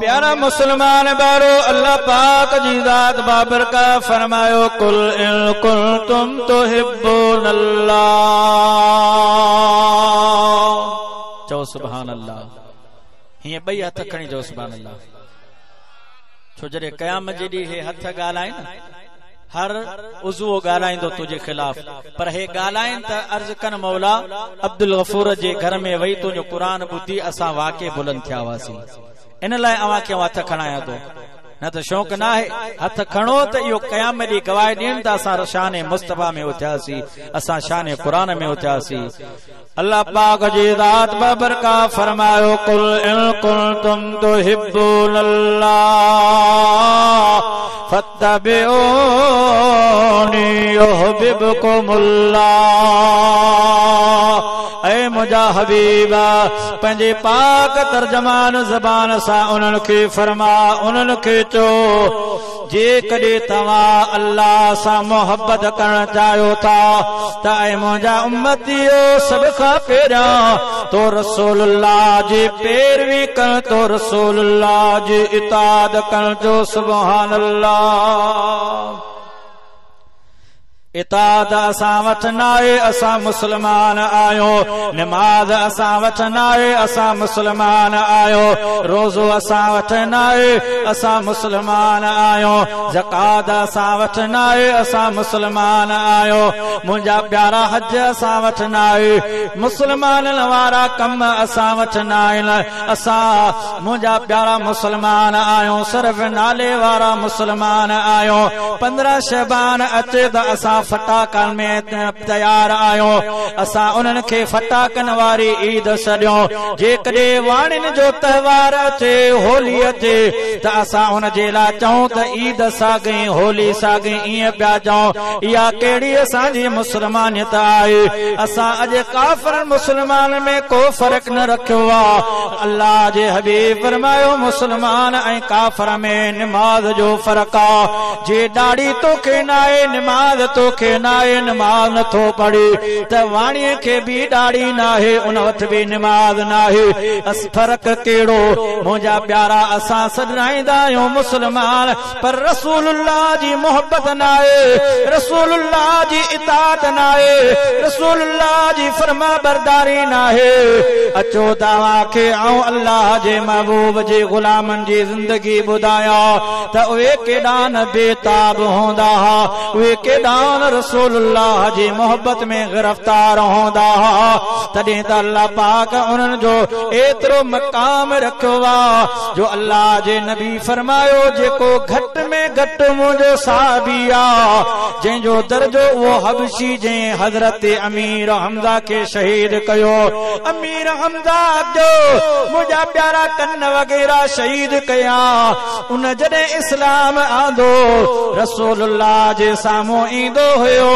پيارا مسلمان ڀائرو! الله پاڪ جي ذات بابرڪت فرمايو، قل ان ڪنتم تحبون الله. چئو سبحان الله. هيئن ٻئي هٿ کڻي چئو سبحان الله. ڇو جڏهن قيامت جي ڏينهن هي هٿ ڳالهائين، هر عضوو ڳالهائيندو تنهنجي خلاف، پر هي ڳالهائين ته عرض ڪن مولا عبدالغفور جي گهر ۾ وئي تنهنجو قرآن ٻڌي اسان واقعي بلند ٿيا هئاسين، ان لاء اوهان کي آئون هٿ کڻايان ٿو، نه ته شوق ناهي. هٿ کڻو ته اهو قيامت ڏينهن گواهي ڏين ته اسان شان مصطفيٰ ۾ اٿياسين، اسان شان قرآن ۾ اٿياسين. الله پاڪ جي ذات بابرڪات فرمايو، قل ان ڪنتم تحبون الله فاتبعوني يحببڪم الله. اي منهنجا حبيب، پنهنجي پاڪ ترجمان زبان سان انهن کي فرما، انهن کي چئو، جيڪڏهن توهان الله سان محبت ڪرڻ چاهيو ٿا ته اي منهنجا امتيو، سڀ کان پهريان تو رسول الله جي پيروي ڪرڻ، تو رسول الله جي اطاعت ڪرڻ. چئو سبحان الله. اطاعت اسان وٽ ناهي، اسان مسلمان آهيون. نماز اسان وٽ ناهي، اسان مسلمان آهيون. روزو اسان وٽ ناهي، اسان مسلمان آهيون. زڪوات اسان وٽ ناهي، اسان مسلمان آهيون. منهنجا پيارا، حج اسان وٽ ناهي. مسلمانن وارا ڪم اسان وٽ ناهن. اسان منهنجا پيارا مسلمان آهيون، صرف نالي وارا مسلمان آهيون. 15 شعبان اچي ته اسان ڦٽاڪن ۾ تيار آهيون. اسان انهن کي ڦٽاڪن واري عيد سڏيون. جيڪڏهن واڻين جو تهوار اچي، هولي اچي، ته اسان ان جي لاء چئون ته عيد ساڳي، هولي ساڳي، ائين پيا چئون. اها ڪهڙي اسان جي مسلمانيت آهي؟ اسان اڄ ڪافر مسلمان ۾ ڪو فرق نه رکيو آ. الله جي حبيب فرمايو، مسلمان ۽ ڪافر ۾ نماز جو فرق آ. جي ڏاڙهي توکي ناهي، نماز توکي ناهي، نماز نٿو پڙهي، ته واڻيي کي به ڏاڙهي ناهي، ان وٽ به نماز ناهي، فرق ڪهڙو؟ منهنجا پيارا، اسان سڏرائيندا آهيون مسلمان، پر رسول الله جي محبت ناهي، رسول الله جي اطاعت ناهي، رسول الله جي فرمانبرداري ناهي. اچو ته اوهان کي آئون الله جي محبوب جي غلامن جي زندگي ٻڌايان ته اهي ڪيڏا نه بي تاب هوندا ها، اهي ڪيڏا نه رسول الله جي محبت ۾ گرفتار هوندا ها. تڏهن ته الله پاڪ انهن جو ايترو مقام رکيو آ جو الله جي نبي فرمايو، جيڪو گهٽ ۾ گهٽ منهنجو صحابي آ، جنهن جو درجو اهو حبشي جنهن حضرت امير حمزه کي شهيد ڪيو، امير حمزه جو منهنجا پيارا ڪن وغيره شهيد ڪيا، ان جڏهن اسلام آندو، رسول الله جي سامهون ايندو هيو،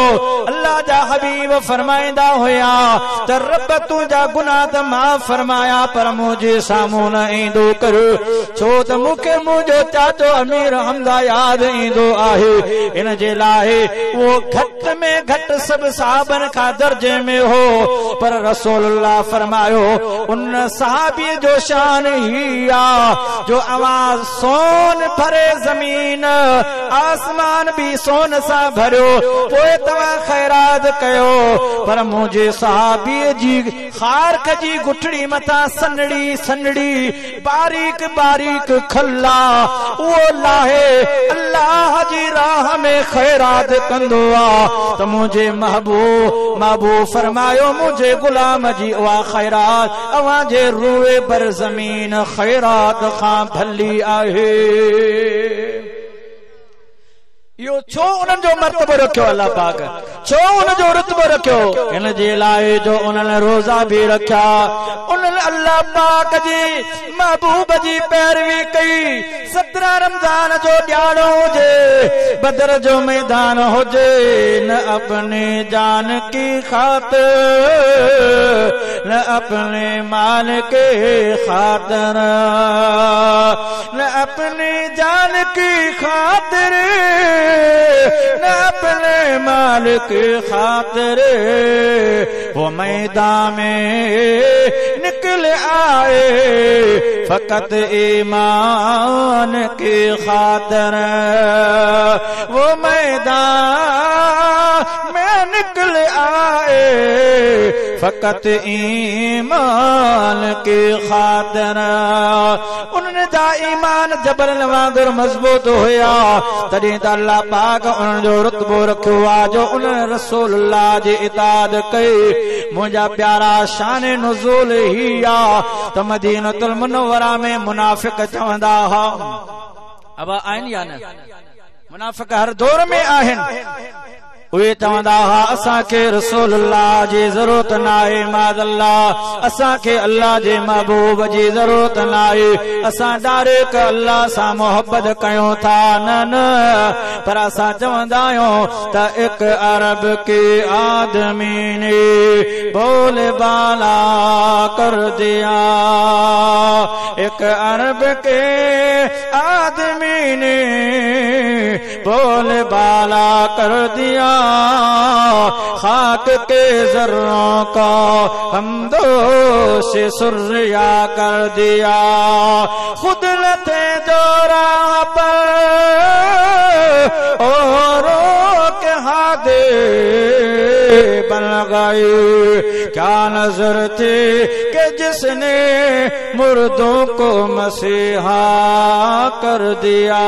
الله جا حبيب فرمائيندا هيا ته رب تنهنجا گناهه ته معاف فرمايا، پر منهنجي سامهون نه ايندو ڪر، ڇو ته مون کي منهنجو چاچو امير حمزه ياد ايندو آهي. ان جي لاء اهو گهٽ ۾ گهٽ سڀ صحابن کان درجي ۾ هو، پر رسول الله فرمايو، ان صحابي جو شان هي آ جو اوهان سون ڀري زمين، آسمان به سون سان ڀريو، پوء توهان خيرات ڪيو، پر منهنجي صحابي جي خارک جي گٺڙي مٿان سنهڙي سنهڙي، باريڪ باريڪ کل آ، اهو لاهي الله جي راهه ۾ خيرات ڪندو آ، ته منهنجي محبوب محبوب فرمايو، منهنجي غلام جي اها خيرات اوهان جي روئي بر زمين خيرات کان ڀلي آهي. اهو ڇو انهن جو مرتبو رکيو الله پاڪ؟ ڇو ان جو رتبو رکيو؟ ان جي لاء جو انهن روزا به رکيا، انهن الله پاڪ جي محبوب جي پيروي ڪئي. 17 رمضان جو ڏياڙو هجي، بدر جو ميدان هجي، نه اپني جان ڪي خاطر، نه اپني مال ڪي خاطر، نه اپني جان ڪي خاطر، نه اپني مال ڪي خاطر، وہ ميدان ۾ نڪلي. निकल आए फ़क़त ईमान की ख़ातिर, वो मैदान में निकल आए फ़क़त ईमान की ख़ातिर। उन्हनि जा ईमान जबलनि वांगुरु मज़बूत हुया, तॾहिं त अलाह पाक उन्हनि जो रुतबो रखियो आहे जो उन्हनि रसूलुल्लाह जी इताद कई। मुंहिंजा प्यारा, शान नुज़ूल ही आहे त मदीनतुल मुनव्वरा में मुनाफ़िक चवंदा हुआ। अब आहिनि या न? मुनाफ़िक हर दौर में आहिनि। उहे चवंदा हुआ असांखे रसूलुल्लाह जी ज़रूरत न आहे, माज़ल्लाह असांखे अल्लाह जे महबूब जी ज़रूरत न आहे, असां डायरेक्ट अल्लाह सां मोहबत कयूं था। न न, पर असां चवंदा आहियूं त एक अरब के आदमी ने बोल बाला कर दिया, एक अरब के आदमी ने बोल बाला कर दिया, खाक के जर्रों का हम दोष सुर्या कर दिया। खुद न थे जो राह पर औरों के हाथ बन गए, क्या नजर थी कि जिसने मुर्दों को मसीहा कर दिया।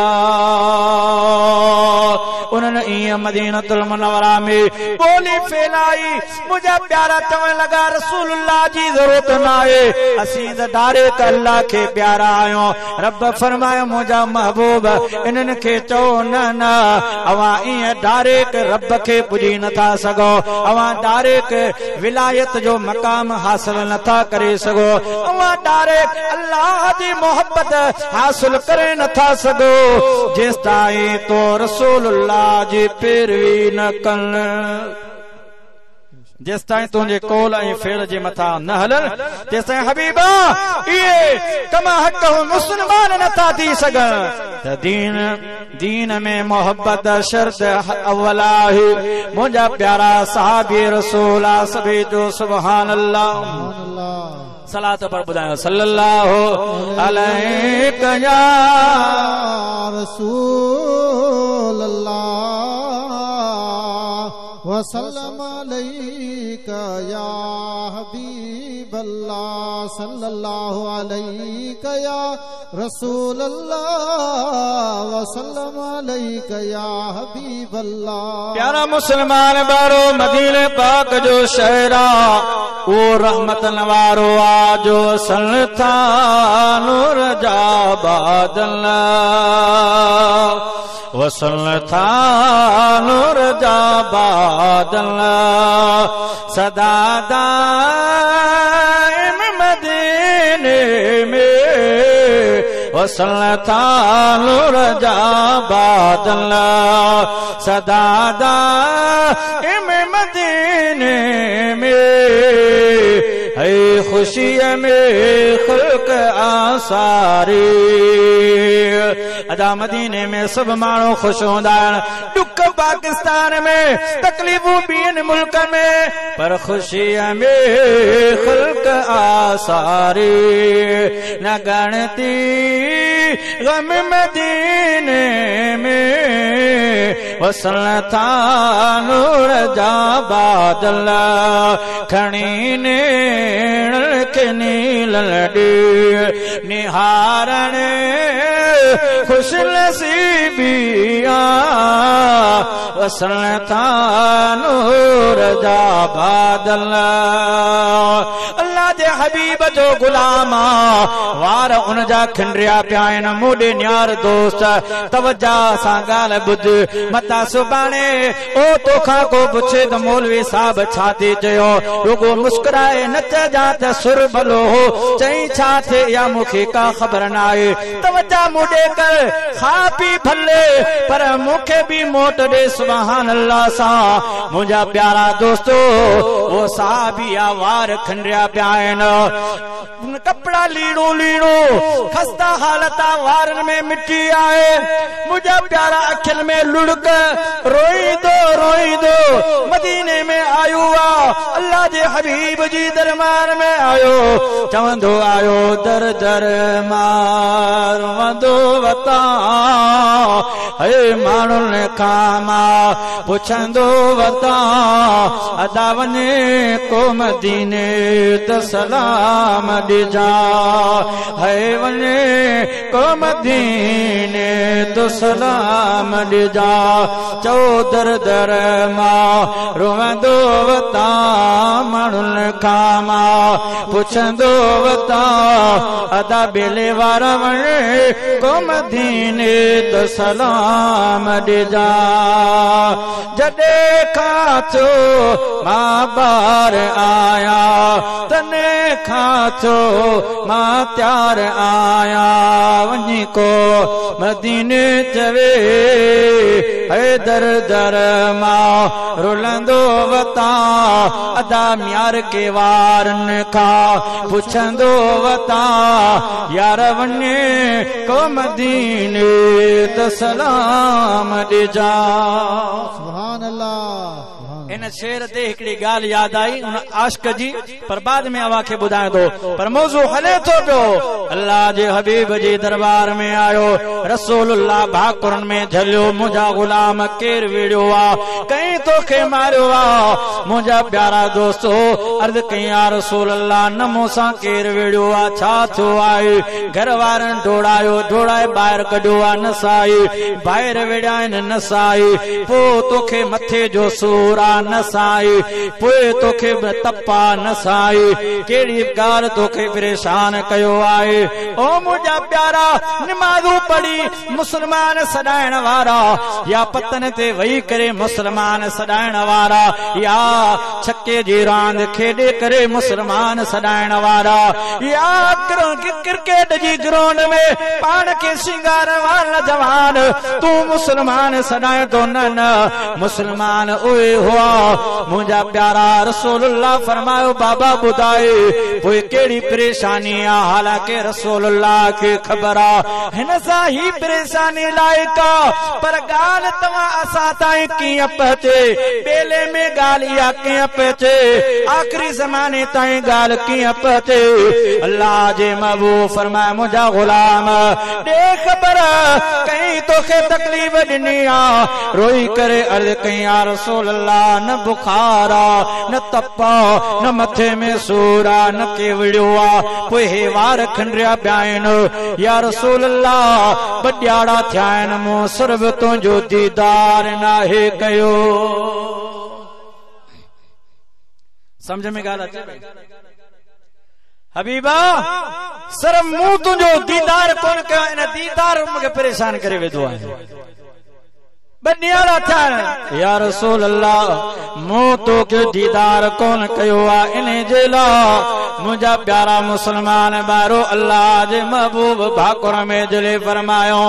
उन्हनि ईअं मदीनतुल मुनव्वरा में ॿोली फैलाई। मुंहिंजा प्यारा चवण लॻा रसूलुल्लाह जी ज़रूरत न आहे, असीं त डायरेक्ट अल्लाह खे प्यारा आहियूं। रब फरमायो मुंहिंजा महबूब इन्हनि खे चओ न न, अवां ईअं डायरेक्ट रब खे पुॼी नथा सघो, अवां डायरेक्ट विलायत जो मक़ाम हासिल नथा करे सघो, अवां डायरेक्ट अल्लाह जी मोहबत हासिल करे नथा सघो जेसि ताईं तो रसूलुल्लाह जी पैरवी न कन, जेसि ताईं तुंहिंजे कौल ऐं फेल जे मथां न हलनि तेसि ताईं हबीबा इहे कम हक़ मुस्लमान नथा थी सघनि। त दीन दीन में मोहबत शर्त अव्वल आहे। मुंहिंजा प्यारा सहाबी रसूल सभई जो सुभान अल्लाह सलात पर ॿुधायो सल्लल्लाहु अलैहि या रसूल अल्लाह वसल्लम अलैका या हबीब अल्लाह सल्लल्लाहु अलैका या रसूल अल्लाह वसल्लम अलैका या हबीब अल्लाह। प्यारा मुसलमान बारो, मदीने पाक जो शहर आहे उहो रहमत वारो आहे जो असल था नूर जा बादल, वसल था नूर जा बादल, सदा दाइम मदीने में वसल था नूर जा बादल, सदा दाइम मदीने में है खुशी में खुल्क आसारी। अदा मदीने में सभु माण्हू ख़ुशि हूंदा आहिनि, ॾुख पाकिस्तान में, तकलीफ़ूं ॿियनि मुल्क में, पर ख़ुशीअ में ख़ुल्क आसारी। न ॻणती गम मदीने में वसल था नूर जा बादल, खणी नेण खे नील ॾे निहारण खुश नसीबिया, वसल था नूर जा बादल। अल्लाह जे हबीब जो गुलाम वार उन जा खिंडरिया पिया आहिनि। मूं ॾे नियार दोस्त, तवजा सां ॻाल्हि ॿुध, मतां सुभाणे ओ तोखां को पुछे त मौलवी साहब छा थी चयो, रुगो मुस्कुराए न चइजां त सुर भलो हो, चई छा थिए इहा मूंखे का ख़बर न आहे। तवजा मूं ॾे ڏي ڪر، کا پي ڀلي پر مون کي به موٽ ڏي. سبحان الله سان منهنجا پيارا دوستو، اهو صحابي آ، وار کنڊريا پيا آهن، ڪپڙا ليڙو ليڙو، خسته حالت آ، وارن ۾ مٽي آهي، منهنجا پيارا اکين ۾ لڙڪ، روئيندو روئيندو مديني ۾ آيو آ، الله جي حبيب جي دربار ۾ آيو، چوندو آيو در در مان روئندو وتان، هي ماڻهن کان مان پڇندو وتان، ادا وڃي ڪو مديني ته سلام ڏجان، هي وڃي ڪو مديني ته سلام ڏجان، چئو در در مان روئندو وتان، ماڻهن کان مان پڇندو وتان، ادا ٻيلي وارا وڃي ڪو مديني ته سلام ڏجان. جڏهن کان ٿيو مان ٻار آهيان، تڏهن کان ٿيو مان تيار آهيان، وڃي ڪو مديني چوي، هي در در مان رلندو وتان، ادا ميار ڪي وارن کان پڇندو وتان، يار وڃي ڪو مديني ته سلام ڏجان. سبحان الله. ان شعر تي هڪڙي ڳالهه ياد آئي ان عاشق جي، پر بعد ۾ اوهان کي ٻڌايان ٿو، پر موضوع هلي ٿو پيو. الله جي حبيب جي دربار ۾ آيو، رسول الله ڀاڪرن ۾ جهليو، منهنجا غلام ڪير وڙهيو آ، ڪنهن توکي ماريو آ؟ منهنجا پيارا دوستو، عرض ڪئي يا رسول الله نه مون سان ڪير وڙهيو آ، ڇا ٿيو آهي؟ گهر وارن ڊوڙايو، ڊوڙائي ٻاهر ڪڍيو آ، نه سائي، ڀائر وڙهيا آهن، نه سائي، پوء توکي مٿي جو سور آ، نه سائي، پوء توکي به تپ آ، نه سائي، ڪهڙي ڳالهه توکي پريشان ڪيو آهي؟ او منهنجا پيارا، نمازون پڙهي مسلمان سڏائڻ وارا، يا پتن تي ويهي ڪري مسلمان سڏائڻ وارا، يا ڇڪي جي راند کيڏي ڪري مسلمان سڏائڻ وارا، يا ڪرڪيٽ جي گرائونڊ ۾ پاڻ کي سينگارڻ وارا جوان، تون مسلمان سڏائين ٿو؟ نه نه، مسلمان اهي هئا. منهنجا پيارا، رسول الله فرمايو بابا ٻڌائي پوء ڪهڙي پريشاني آ؟ حالانڪه رسول الله کي خبر آ هن سان هي پريشاني لائق آ، پر ڳالهه توهان اسان تائين ڪيئن پهچي، ٻيلي ۾ ڳالهه اها ڪيئن پهچي، آخري زماني تائين ڳالهه ڪيئن پهچي؟ الله جي محبوب فرمايو منهنجا غلام ڏي خبر ڪنهن توکي تڪليف ڏني آ؟ روئي ڪري عرض ڪئي يا رسول الله نه بخار آ، نه تپ آ، نه مٿي ۾ سور آ، نه ڪي وڙهيو آ، پوء هي وار کنڊريا پيا آهن. يا رسول الله ٻه ڏياڙا ٿيا آهن مون صرف تنهنجو ديدار ناهي ڪيو. سمجهه ۾ ڳالهه اچي پئي؟ حبيبا صرف مون تنهنجو ديدار ڪونه ڪيو، ان ديدار مون کي پريشان ڪري وڌو آهي. ٻه ڏياڙا ٿيا آهن يا رسول الله مون توکي ديدار ڪونه ڪيو آ، انهي جي لاء منهنجا پيارا مسلمان ڀائرو، الله جي محبوب ڀاڪر ۾ جهلي فرمايو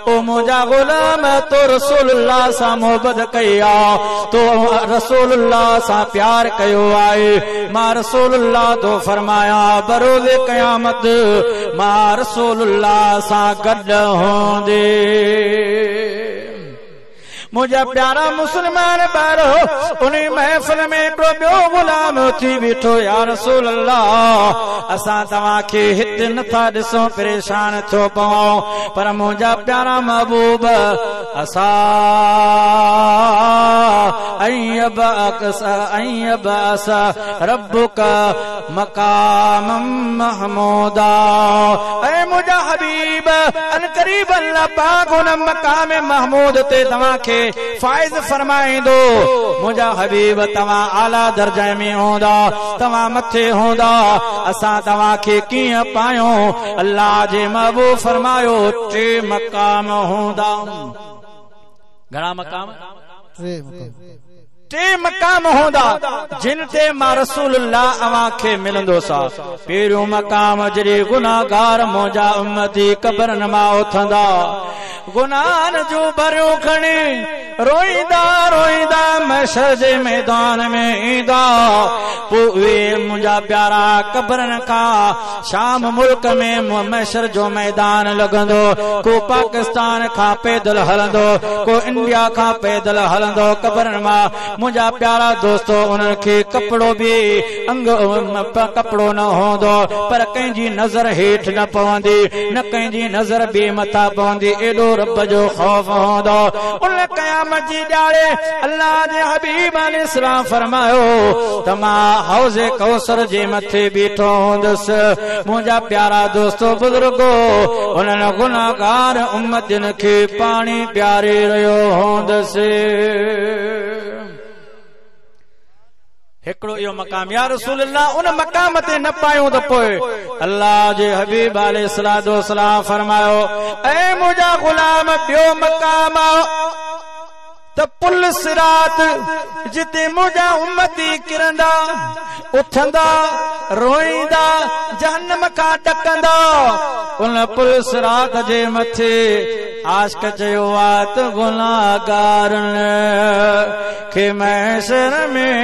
او منهنجا غلام، تو رسول الله سان محبت ڪئي آ، تو رسول الله سان پيار ڪيو آهي، مان رسول الله ٿو فرمايان بروز قيامت مان رسول الله سان گڏ هوندي. منهنجا پيارا مسلمان ڀائرو، انهي محفل ۾ هڪڙو ٻيو غلام اٿي بيٺو، يا رسول الله اسان توهان کي هت نٿا ڏسون، پريشان ٿيو پئون، پر منهنجا پيارا محبوب اسان يبعث ربک مقام محمودا، اي منهنجا حبيب ان قريب الله پاڪ ان مقام محمود تي توهان کي فائز فرمائيندو. منهنجا حبيب توهان اعليٰ درجي ۾ هوندا، توهان مٿي هوندا، اسان توهان کي ڪيئن پايون؟ الله جي محبوب فرمايو ٽي مقام هوندا. گهڻا مقام؟ ٽي مقام. टे मक़ाम हूंदा जिन ते मां रसूल अल्लाह अव्हां खे मिलंदोसां। पहिरियों मक़ाम जॾहिं गुनाहगार मुंहिंजा उम्मती क़बरनि मां उथंदा, गुनाहनि जूं भरियूं खणी रोईंदा रोईंदा महशर जे मैदान में ईंदा। पोइ उहे मुंहिंजा प्यारा क़बरनि खां शाम मुल्क में महशर जो मैदान लॻंदो। को पाकिस्तान खां पैदल हलंदो, को इंडिया खां पैदल हलंदो क़बरनि मां। मुंहिंजा प्यारा दोस्तो, उन्हनि खे कपिड़ो बि अंग कपिड़ो न हूंदो, पर कंहिंजी नज़र हेठि न पवंदी, न कंहिंजी नज़र बि मथां पवंदी। एॾो रब जो ख़ौफ़ हूंदो। उन क़यामत जी ॾियारे अल्लाह जे हबीब अलैहिस्सलाम फरमायो त मां हौज़े कौसर जे मथे बीठो हूंदुसि। मुंहिंजा प्यारा दोस्तो बुज़ुर्गो, उन्हनि गुनाहगार उम्मतियुनि खे पाणी पीआरे रहियो हूंदुसि। हिकिड़ो इहो मक़ाम या रसूल अल्लाह, उन मक़ाम ते न पायूं त पोइ अल्लाह जे हबीब अलैहिस्सलाम फरमायो, ऐ मुंहिंजा ग़ुलाम, ॿियो मक़ाम त पुल सिरात जिते मुंहिंजा उम्मती किरंदा, उथंदा, रोईंदा, जहन्नम खां ॾकंदा। उन पुल सिरात जे मथे आशिक चयो आहे त गुनाहगारनि खे महशर में,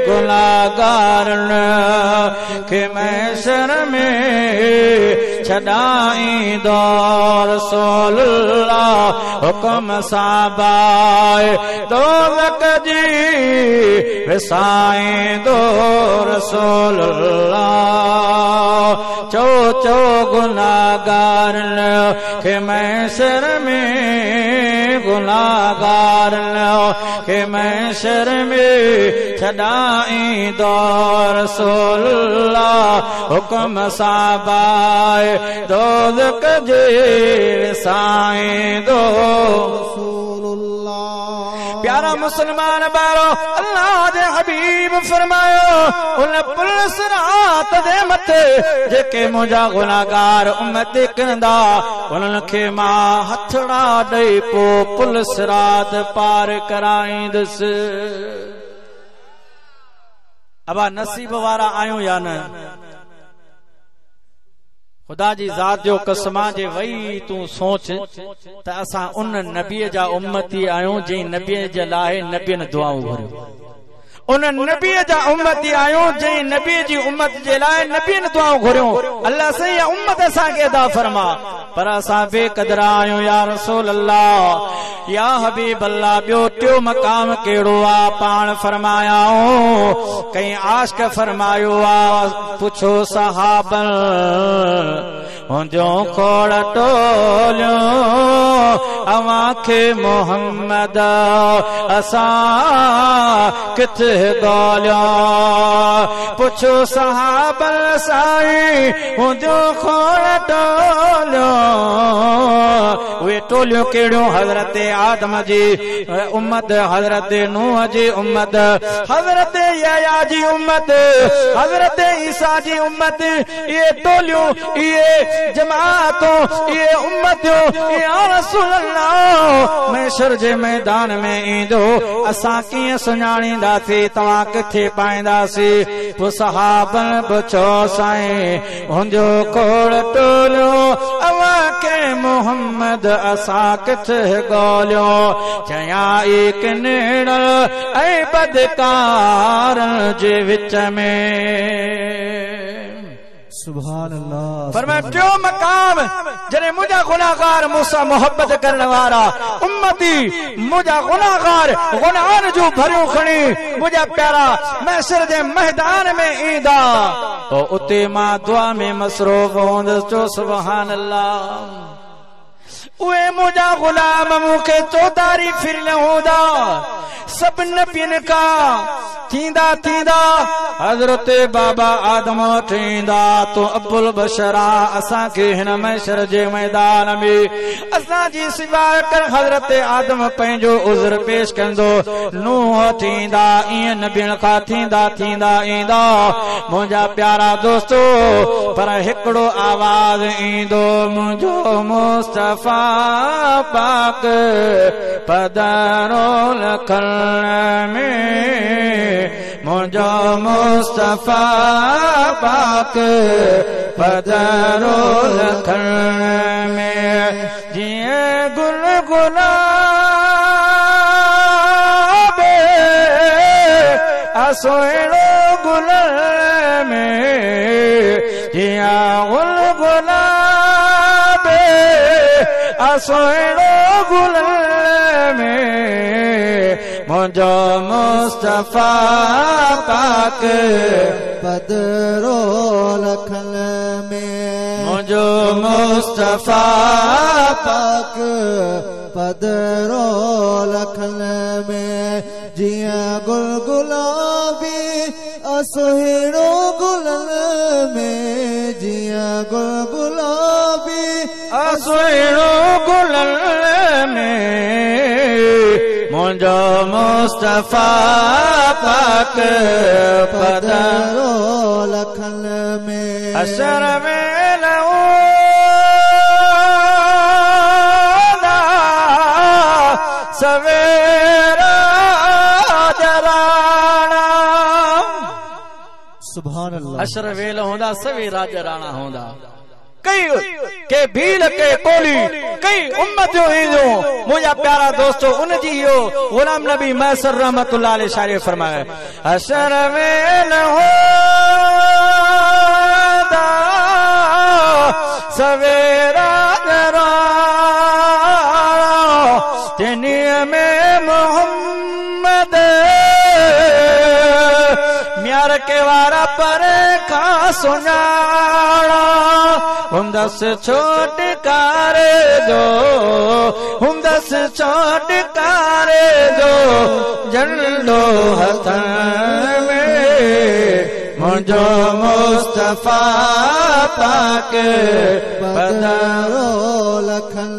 गुनाहगारनि खे महशर में छॾाईंदो रसूल अल्लाह हुकुम सां बाए दोज़ख जी विसाईंदो रसूल अल्लाह। चओ चओ गुनाहगारनि खे महशर में, गुनाहगारनि खे महशर में छॾाईंदो रसूल अल्लाह हुकुम सां बाए दोज़ख जे विसाईंदो रसूल अल्लाह। प्यारा मुसलमान ॿारो, अल्लाह जे हबीब फरमायो, उन पुल सिरात जे मथे जेके मुंहिंजा गुनाहगार उम्मती किरंदा, उन्हनि खे मां हथड़ा ॾेई पोइ पुल सिरात पार कराईंदुसि। अबा नसीब वारा आहियूं या न? ख़ुदा जी ज़ात जो कसम जे वई तूं सोच त असां उन नबीअ जा उम्मती आहियूं जंहिं नबीअ जे लाइ नबियुनि दुआऊं घुरियूं। उन नबीअ जा उम्मती आहियूं जंहिं नबीअ जी उम्मत जे लाइ नबियुनि दुआऊं घुरियूं। अल्लाह साईं इहा उम्मत असांखे अदा फरमा, पर असां बेकदरा आहियूं। या रसूल अल्लाह, या हबीब अल्लाह, ॿियो टियों मक़ाम कहिड़ो आहे? पाण फरमायाऊं, कंहिं आशिक फरमायो आहे, पुछो सहाबनि हूंदियूं खोड़ टोलियूं अव्हांखे मोहम्मद असां किथे ॻोल्हियो। पुछो सहाबनि साईं हूंदियूं खोड़ टोलियूं। उहे टोलियूं कहिड़ियूं? हज़रत आदम जी उम्मत, हज़रत नूह जी उम्मत, हज़रत यहया जी उम्मत, हज़रत ईसा जी उम्मत। इहे टोलियूं, इहे जमातूं, इहे उम्मतियूं, या रसूल अल्लाह महशर जे मैदान में ईंदो, असां कीअं सुञाणींदासीं? तव्हां किथे पाईंदासीं? पोइ सहाबनि पुछो, साईं हूंदियो खोड़ टोलियो अव्हांखे मोहम्मद असां किथे ॻोल्हियो? चया किनेड़ ऐं बदकार जे विच में। सुभान अल्लाह। फरमाए टियों मक़ाम जॾहिं मुंहिंजा गुनाहगार मूंसां मोहबत करण वारा उम्मती, मुंहिंजा गुनाहगार गुनाहनि जूं भरियूं खणी मुंहिंजा प्यारा महशर जे मैदान में ईंदा, पोइ उते मां दुआ में मसरूफ़ हूंदुसि। चओ सुभान अल्लाह, उहे मुंहिंजा ग़ुलाम मूंखे चौधारी फिरियल हूंदा, सभु नबियुनि खां थींदा थींदा हज़रत बाबा आदम वटि ईंदा। तूं अबुल बशर असांखे हिन महशर जे मैदान में असांजी सिवाय कर। हज़रत आदम पंहिंजो उज़र पेश कंदो, नूह वटि ईंदा, ईअं नबियुनि खां थींदा थींदा ईंदा। मुंहिंजा प्यारा दोस्तो, पर हिकिड़ो आवाज़ ईंदो, मुंहिंजो मुस्तफ़ा पाक पधारो लखन में मुंहिंजो मुस्तफ़ा पाक पधरो लखन में जीअं गुल गुलाब सुहिणो गुल में जीअं गुल गुलाब सुहिणो गुल में मुंहिंजो मुस्तफ़ा पाक पधरो लखन में मुंहिंजो मुस्तफ़ा पाक पधरो लखन में जीअं गुल गुलाबी सुहिणो गुलनि में जीअं गुल गुलाबी सुहिणो गुलनि में मुंहिंजो मुस्तफ़ा पाक पधरो लखन में असर में सवेरा जराना सुभान अल्लाह। अशर वेल होंदा सवेरा जराना होंदा। कई के भील के कोली कई उम्मतियूं ईंदियूं। मुंहिंजा प्यारा दोस्तो उन जी इहो ग़ुलाम नबी मैसर रहमतुल्लाह अलैहि शारे फरमाए अशर वेल होंदा सवेरा जराना तिन्हीअ में मोहम्मद म्यार के वारा पर खां सुञाणा हुंदसि छोटकारे जो हुंदसि छोटकारे जो झंडो हथनि में मुंहिंजो मुस्तफ़ा पाक पधरो लखन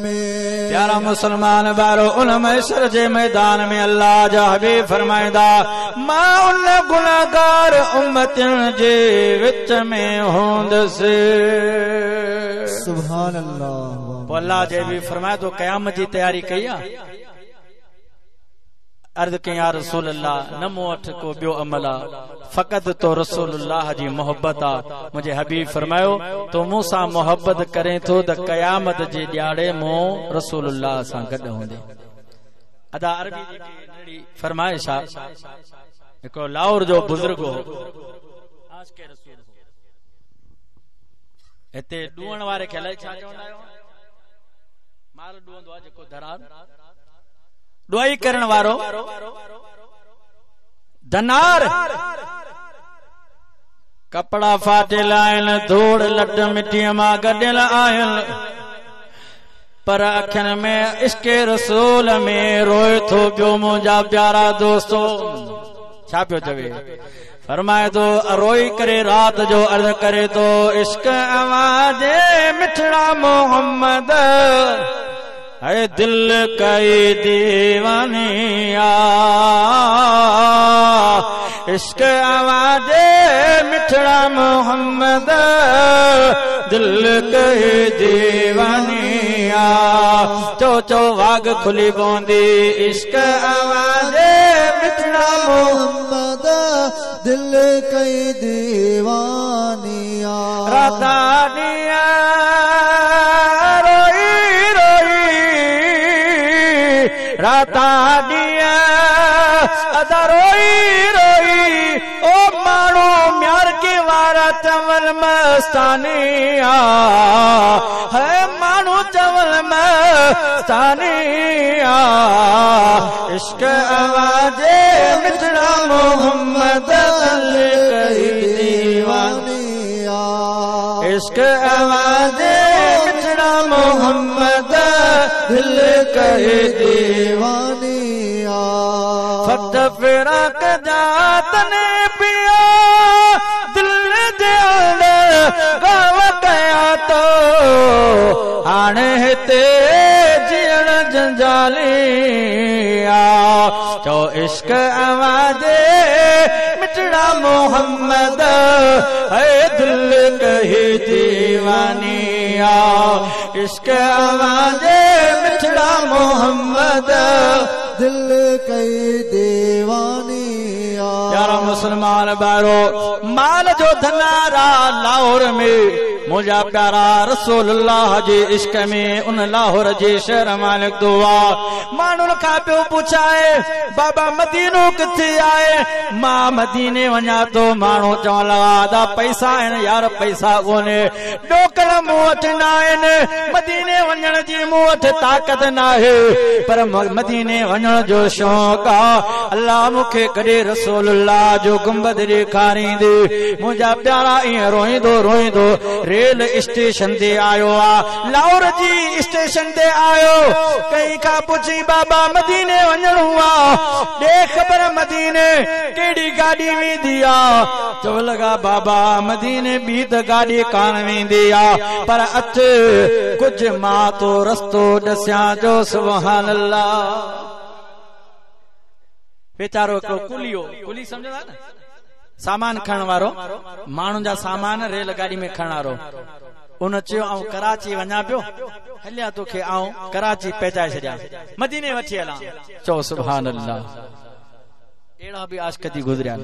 में। प्यारा मुसलमान बारो उन महशर जे मैदान में अल्लाह जा हबीब फरमाईंदा मां उन गुनाहगार उम्मतियुनि जे विच में हूंदसि। सुभान अल्लाह। पोइ अल्लाह जे बि फरमाए तो क़यामत जी तयारी कई आहे। अर्ज़ कई या रसूल अल्लाह न मूं वटि को ॿियो अमल आहे फ़क़ति तो रसूल जी मोहबत आहे। मुंहिंजे हबीब फरमायो तो मूं सां मोहबत करें थो त क़यामत जे ॾियारे मूं रसूल सां गॾु हूंदे। अदा अरबी जेकी नंढड़ी फरमाइश आहे। हिकिड़ो लाहौर जो बुज़ुर्ग हो हिते ॾूहण वारे खे अलाए छा चवंदा आहियो माल ॾूहंदो आहे जेको धरार ॾुआई करण वारो धनार कपड़ा फाटियल आहिनि धूड़ लट मिटीअ मां गॾियल आहिनि पर अखियुनि में इश्क रसूल में रोए थो पियो। मुंहिंजा प्यारा दोस्तो छा पियो चवे फरमाए थो रोई करे रात जो अर्ज़ करे थो इश्क अवाजे मिठड़ा मोहम्मद है दिल कई दीवानिया इश्क आवाजे मिठड़ा मोहम्मद दिल कई दीवानिया चो चो वाग खुली पवंदी इश्क आवाजे मिठड़ा मोहम्मद दिल कई दीवानिया राता ॾींहं रोई रोई राता ॾींहं अदा रोई रोई ओ माण्हू म्यार के वारा चवल मस्तानिया है माण्हू चवल मस्तानिया इश्क आवाजे मिठड़ा मोहम्मद दिल कई दीवानिया इश्क आवाजे मिठड़ा मोहम्मद दिल कई दीवानिया फत फिराक जातने पिया दिल जे गाव कया तो हाणे हिते जीअण जंजाली चओ इश्क आवाजे मिठड़ा मोहम्मद है दिल कही दीवानी इश्क आवाजे मिठड़ा मोहम्मद दिल कई दीवानी आ। प्यारा मुसलमान ॿारो, माल जो धनारा लाहौर में, मुंहिंजा प्यारा रसूलुल्लाह जे इश्क में उन लाहौर जे शहर मां निकितो आहे। माण्हुनि खां पियो पुछाए, बाबा मदीनो किथे आहे? मां मदीने वञा थो। माण्हू चवण लॻा, अदा पैसा आहिनि यार, पैसा कोन्हे, ॾोकड़ मूं वटि न आहिनि, मदीने वञण जी मूं वटि ताक़त न आहे, पर मदीने वञण जो शौक़ु आहे। अल्लाह मूंखे कॾहिं रसूलुल्लाह जो गुंबद ॾेखारींदे। मुंहिंजा प्यारा ईअं रोईंदो रोईंदो रेल स्टेशन ते आयो आहे, लाहौर जी स्टेशन ते आयो। कंहिं खां पुछी, बाबा मदीने वञिणो आहे, ॾे ख़बर मदीने कहिड़ी गाॾी वेंदी आहे? चवण लॻा, बाबा मदीने ॿी त गाॾी कान वेंदी आहे, पर अच कुझु मां तो रस्तो ॾसियां जो। सुभान अल्लाह। वीचारो हिकिड़ो कुली हो, कुली सम्झंदा न, सामान खणण वारो, माण्हुनि जा सामान रेल गाॾी में खणण वारो। उन चयो, आउं कराची वञा पियो, हलिया तोखे आउं कराची पहुचाए छॾियां, मदीने वठी हलां। चओ सुभान अल्लाह। अहिड़ा बि आशिक थी गुज़रिया।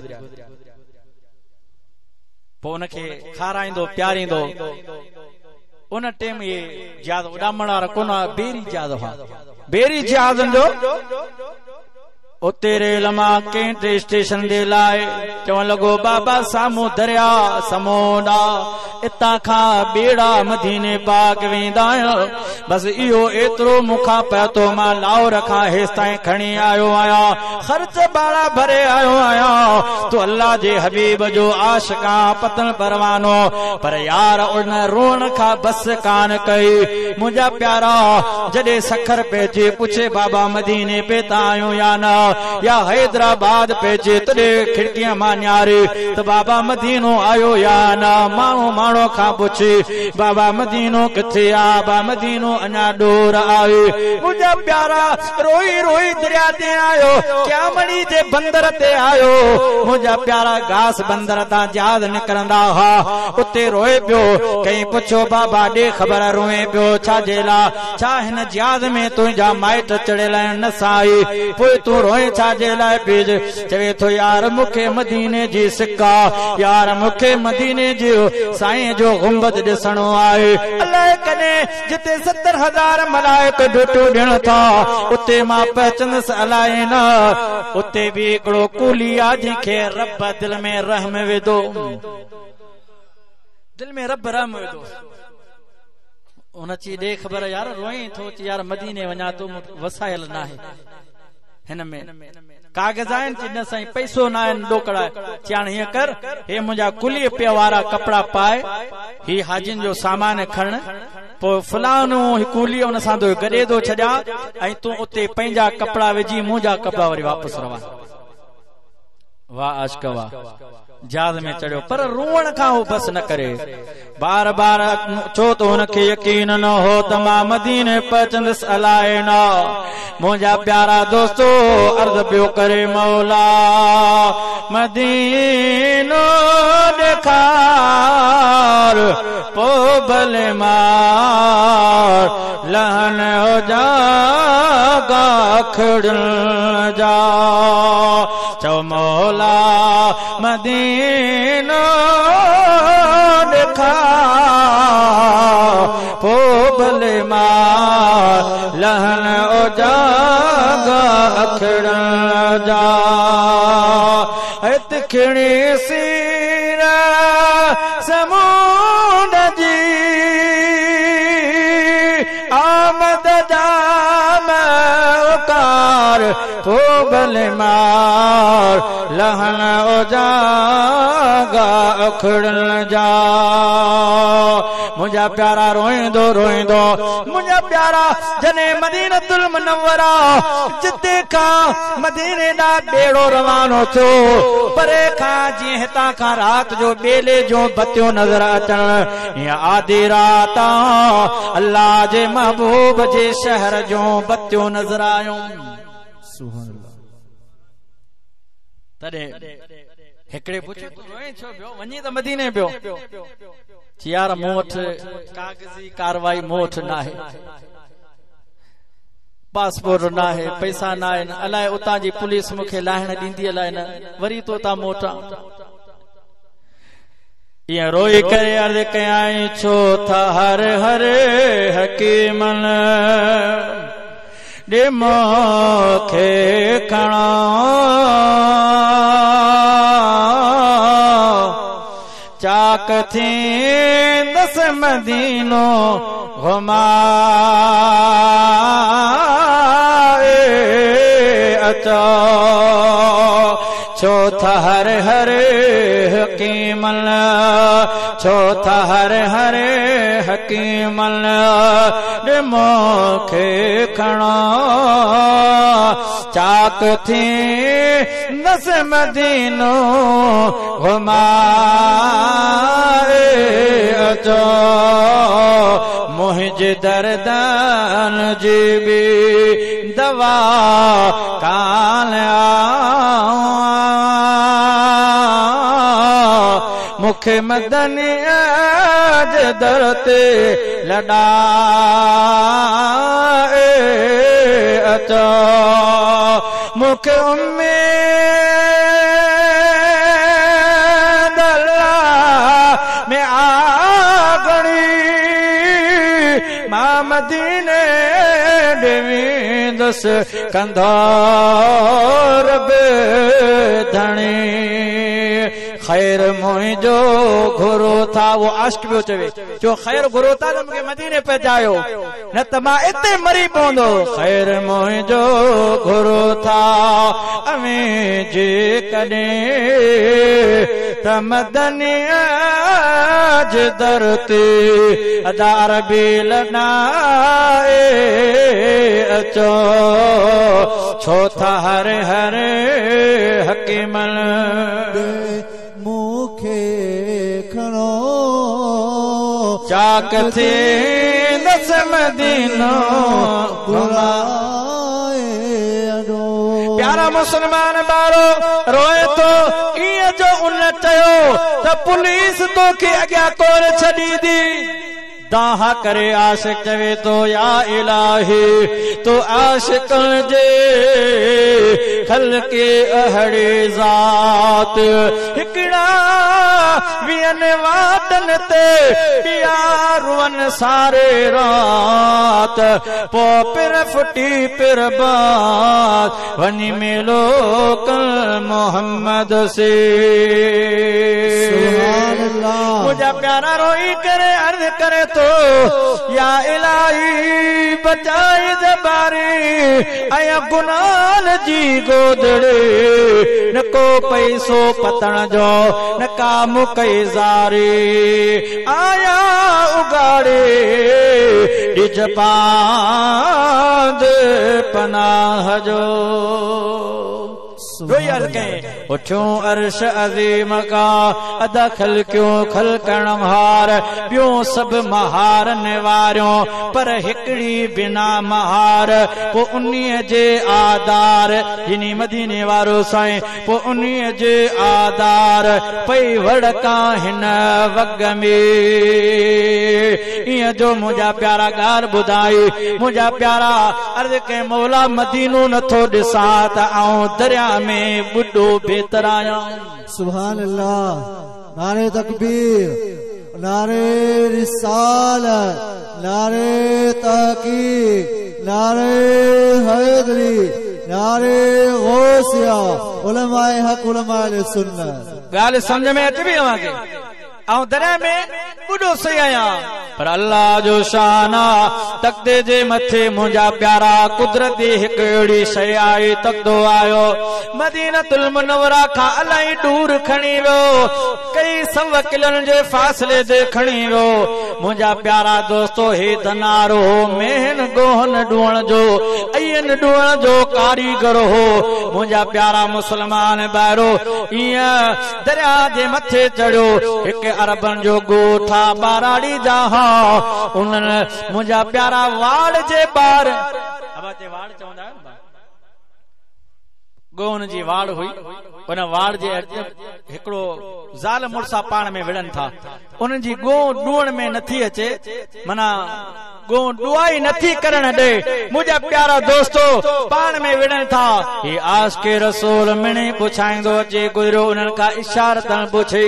पोइ उनखे खाराईंदो प्यारींदो। उन टाइम इहे जहाज़ उॾामण वारा कोन हुआ, बेरी जहाज़ हुआ। बेरी जहाज़नि जो उते रेल मां कैंट स्टेशन ते लाइ चवण लॻो, बाबा साम्हूं दरिया समुंड आहे, हितां खां ॿेड़ा मदीने पाक वेंदा आहिनि, बसि इहो एतिरो मूंखां पहितो, मां लाहौर खां हेसि ताईं खणी आयो आहियां, ख़र्च ॿाड़ा भरे आयो आहियां, तूं अल्लाह जे हबीब जो आशिक आहीं, पतन परवानो। पर यार उन रोअण खां बसि कान कई। मुंहिंजा प्यारा जॾहिं सखर पहुचे, पुछे, बाबा मदीने पहुता आहियूं या न? या हैदराबाद पहुचे, तॾहिं खिड़कीअ मां निहारे त बाबा मदीनो आयो या न? माण्हू माण्हू खां पुछे, बाबा मदीनो किथे आहे? बाबा मदीनो अञा ॾोर आहे। मुंहिंजा प्यारा रोई रोई दरिया ते आयो, क्यामणी जे बंदर ते आयो। मुंहिंजा प्यारा घास बंदर तां जहाज़ निकिरंदा हुआ, उते रोए पियो। कंहिं पुछियो, बाबा ॾे ख़बर रोए पियो छा जे लाइ? छा हिन जहाज़ में तुंहिंजा माइट चढ़ियल आहिनि? न साई, पोइ तूं रोए छा जे लाइ पीज? चवे थो, यार मूंखे मदीने जी सिक आहे, यार मूंखे मदीने जो साईं जो गुंबद ॾिसणो आहे। अलाए कॾहिं जिते 70,000 मलाइक ड्यूटियूं ॾियनि था, उते मां पहुचंदुसि अलाए न। उते बि हिकिड़ो कूली आहे जंहिंखे रब दिल में रहम विधो, दिल में रब रहम विधो। उन चई, ॾे ख़बर यार रोए थो? चई, यार मदीने वञा थो, वसाइल न आहे हिन में, कागज़ आहिनि? चई, न साईं, पैसो न आहिनि, ॾोकड़ा। चई, हाणे हीअं कर, हे मुंहिंजा कुलीअ पिया वारा कपिड़ा पाए, ही हाजिन जो सामान खण, पोइ फलानो कुली उन सां तो गॾे थो छॾियां, ऐं तूं उते पंहिंजा कपिड़ा विझी मुंहिंजा कपिड़ा वरी वापसि रवां। वाह आशिक वाह। जहाज़ में चढ़ियो, पर रोअण खां हू बसि न करे, बार बार। छो त हुनखे यकीन न हो त मां मदीने पहुचंदुसि अलाए न। मुंहिंजा प्यारा दोस्तो, अर्ज़ पियो करे, मौला मदीनो ॾेखार, पोइ भले मार लहन हो जा खड़न जा। चओ मौला मदीनो ॾेखार, पोइ भले मार लहन हो जा अखड़न जा। खिणी सीर समुंड जी आमद जाम उकार, पो भले मार लहन उजागा उखड़न जा। मुंहिंजा प्यारा रोईंदो रोईंदो, मुंहिंजा प्यारा जॾहिं मदीनतुल मुनव्वरा जिते खां मदीने ॾांहुं ॿेड़ो रवानो थियो, परे खां जीअं हितां खां राति जो ॿेले जो बतियूं नज़र अचनि, ईअं आधी राति अल्लाह जे महबूब जे शहर जो बतियूं नज़र आयूं। तॾहिं हिकिड़े पुछियो, तूं रोए छो पियो, वञी त मदीने पियो? यार मूं वटि कागज़ी कार्रवाई मूं वटि न आहे। پاسپورٽ ناهي، پئسا ناهن، الائي اتان جي پوليس مون کي لاهڻ ڏيندي الائي نه، وري تو تان موٽان. ائين روئي ڪري عرض ڪيائين، ڇو ٿا هر هر حڪيمن ڏي مون کي کڻو. چاڪ ٿيندس مدينو گهمائي اچو. ڇو ٿا هر هر حڪيمن، ڇو ٿا هر هر حڪيمن ڏي مون کي کڻو. چاڪ ٿيندس مدينو گهمائي اچو. منهنجي دردن جي به دوا ڪانه آ، مون کي مدني جي در تي لڏائي اچو. مون کي اميد الله ۾ آ گهڻي، مان مديني ڏي ويندس ڪندو رب ڌڻي. خير منهنجو گهرو ٿا، اهو عاشق پيو چوي، چو خير گهرو ٿا ته مون کي مديني پهچايو، نه ته مان اتي مري پوندو. خير منهنجو گهرو ٿا اوهين جيڪڏهن ته مدني جي در تي ادا عربي لڏائي اچو. ڇو ٿا هر هر حڪيمن مون کي کڻو. چاڪ ٿيندس مدينو گهمائي اچو. پيارا مسلمان ٻارو، روئي ٿو ائين جو ان چيو ته پوليس توکي اڳيان ڪونه ڇڏيندي. دانهن ڪري عاشق چوي ٿو، يا الاهي تو عاشقن جي خلقي اهڙي ذات، هڪڙا ويهن واٽن تي، ٻيا روئن ساري رات، پوء پر ڦٽي پر بات وڃي ميلو ڪن محمد سي. سبحان الله. منهنجا پيارا روئي ڪري عرض ڪري ٿو، يا الاهي بچائي زباري ۽ گناهن جي گودڙي، نه ڪو پئسو پتڻ جو، نه ڪا مون زاري، آيا اگاڙي ڏج پاند پناهه جو. روئي عرض ڪئين، اٿيون عرش عظيم کان ادا خلقيون خلقڻ هار، ٻيون سڀ مهارن واريون پر هڪڙي بنا مهار، پوء انهيء جي آڌار، يعني مديني وارو سائين، پوء انهيء جي آڌار پئي وڙڪان هن وڳ ۾. ائين جو منهنجا پيارا ڳالهه ٻڌائي، منهنجا پيارا عرض ڪئين، مولا مدينو نٿو ڏسان ته آئون دريا ۾ ٻڏو بهتر آهيان. سبحان الله. نعري تڪبير، نعري رسالت، نعري تحقيق، نعري حيدري، نعري غوثيه، علماء حق، علماء سنت. ڳالهه سمجهه ۾ اچي پئي اوهان کي؟ آئون دريا ۾ ٻڏو سهي آهيان، پر الله جو شان آ، تختي جي مٿي منهنجا پيارا قدرتي هڪ اهڙي شيء آئي، تختو آيو، مدينة المنوره کان الائي ڏور کڻي ويو، ڪئي سو ڪلن جي فاصلي تي کڻي ويو. منهنجا پيارا دوستو، هي ڌنار هو، مينهن ڳوهن ڏوئڻ جو، ائين ڏوئڻ جو ڪاريگر هو. منهنجا پيارا مسلمان ڀائرو، ائين درياء جي مٿي چڙهيو، هڪ عربن جو ڳوٺ آ، ٻاراڙي جا ها، انهن منهنجا پيارا واڙ جي ٻار، ابا چي واڙ چوندا آهيو نه، ڳوهن جي واڙ هئي، ان واڙ جي اڳ هڪڙو زال مڙس پاڻ ۾ وڙهن ٿا، انهن جي ڳون ڏوڻ ۾ نٿي اچي، معنيٰ ڳون ڏوائي نٿي ڪرڻ ڏي. منهنجا پيارا دوستو پاڻ ۾ وڙهن ٿا. هي عاشق رسول مڙني پڇائيندو اچي گذريو، انهن کان اشارتن پڇي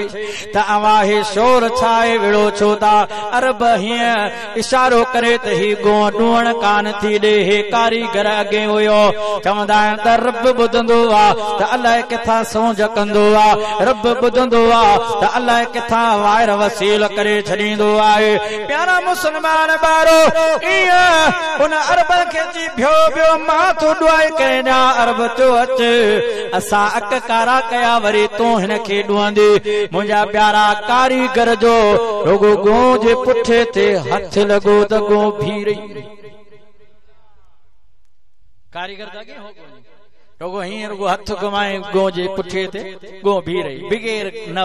ته اوهان هي شور ڇا آهي، وڙهو ڇو ٿا؟ عرب هيئن اشارو ڪري ته هي ڳون ڏوڻ ڪانه ٿي ڏي. هي ڪاريگر اڳي هيو. چوندا آهن ته رب ٻڌندو آ ته الائي ڪٿان سونج ڪندو آ، رب ٻڌندو آ ته الائي ڪٿان وائر وسيل ڪري ڇڏيندو آهي. پيارا مسلمان ٻارو، ايئن ان عربن کي چي ڀيو ڀيو مان ٿو ڏوائي ڪري ڏيان. عرب چيو اچ اسان اڪ ڪارا ڪيا وري تون هن کي ڏوئندي. منهنجا پيارا ڪاريگر جو رڳو ڳون جي پٺي تي هٿ لڳو ته ڳون بيهي رهي. ڪاريگر ته اڳي هو ڪونهي، رڳو هيئن رڳو هٿ گهمائي ڳون جي پٺي تي ڳون بيهي رهي. بغير نه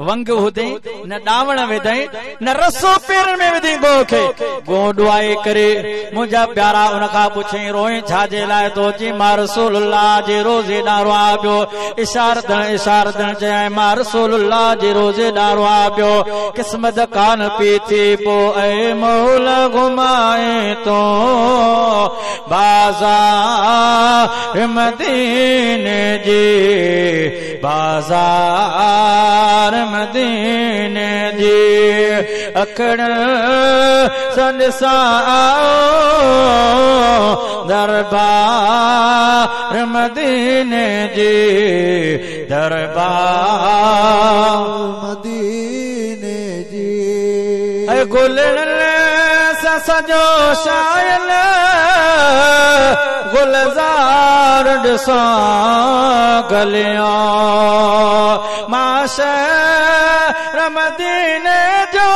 ونگ وڌئين، نه ڏاوڻ وڌئين، نه رسو پيرن ۾ وڌئين ڳون کي. ڳون ڏوائي ڪري منهنجا پيارا ان کان پڇيائين روئين ڇا جي لاء ٿو؟ چي مان رسول الله جي روضي ڏانهن روئان پيو. اشارتن اشارتن چيائين مان رسول الله جي روضي ڏانهن روئان پيو. قسمت ڪانه پي ٿي پو اي مولا گهمائين تون بازار مديني جي، بازار مديني جي، اکڙ سان ڏسان دربار مديني جي، دربار مديني جي. اي گلڙن سان سجو شايل گلزار ڏسان گليان، مان شهر مديني جو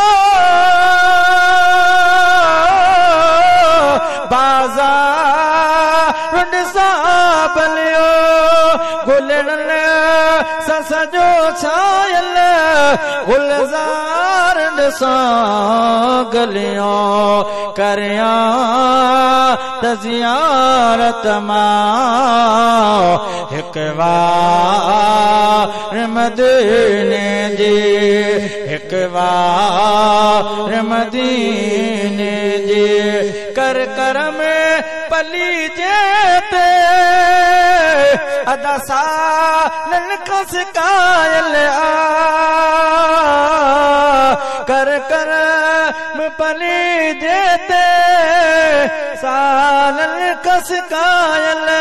بازار ڏسان بليو. گلڙن سان سجو ڇايل گلزار ڏسان گليان، ڪريان ته زيارت مان هڪ وار مديني جي، هڪ وار مديني جي. ڪر ڪرم پليجي تي ادا سالن کان سڪايل آ، ڪر ڪرم پليجي تي سالن کان سڪايل آ،